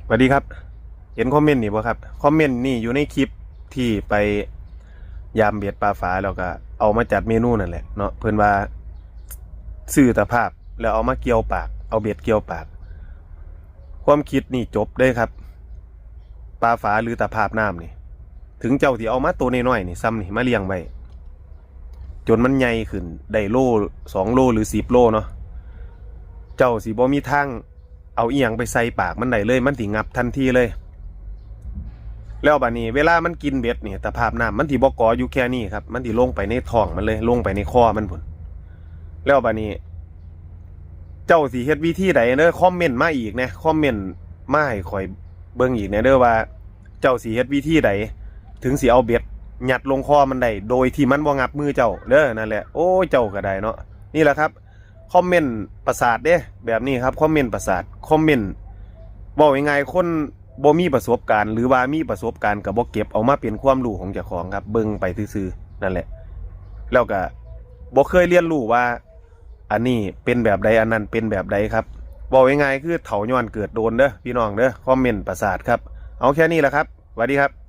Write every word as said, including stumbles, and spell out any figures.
สวัสดีครับ เห็นคอมเมนต์นี่บ่ครับ คอมเมนต์นี่อยู่ในคลิปที่ไปยามเบ็ดปลาฝาแล้วก็เอามาจัดเมนูนั่นแหละเนาะ เพิ่นว่าซื้อตะภาพแล้วเอามาเกี่ยวปาก เอาเบ็ดเกี่ยวปาก ความคิดนี่จบเลยครับ ปลาฝาหรือตะภาพน้ำนี่ ถึงเจ้าสิเอามาตัวน้อยๆนี่ ซ้ำนี่มาเลี้ยงไว้ จนมันใหญ่ขึ้นได้โล สองโลหรือสิบโลเนาะ เจ้าสิบ่มีทางเอาอีหยังไปใส่ปากมันได้เลย มันสิงับทันทีเลย แล้วบัดนี้เวลามันกินเบ็ดนี่ ตะภาพน้ำมันสิบ่เกาะอยู่แค่นี้ครับ มันสิลงไปในท้องมันเลย ลงไปในคอมันพุ้น แล้วบัดนี้ เจ้าสิเฮ็ดวิธีใดเด้อ คอมเมนต์มาอีกแหน่ คอมเมนต์มาให้ข่อยเบิ่งอีกแหน่เด้อว่า เจ้าสิเฮ็ดวิธีใด ถึงสิเอาเบ็ดยัดลงคอมันได้ โดยที่มันบ่งับมือเจ้าเด้อ นั่นแหละ โอ้ย เจ้าก็ได้เนาะ นี่แหละครับ คอมเมนต์ประสาทเด้ แบบนี้ครับ คอมเมนต์ประสาท คอมเมนต์ เว้าง่ายๆ คนบ่มีประสบการณ์ หรือว่ามีประสบการณ์ก็บ่เก็บเอามาเป็นความรู้ของเจ้าของครับ เบิ่งไปซื่อๆ นั่นแหละ แล้วก็บ่เคยเรียนรู้ว่า อันนี้เป็นแบบใด อันนั้นเป็นแบบใดครับ เว้าง่ายๆ คือเฒ่าย้อนเกิดโดนเด้อ พี่น้องเด้อ คอมเมนต์ประสาทครับ เอาแค่นี้แหละครับ สวัสดีครับ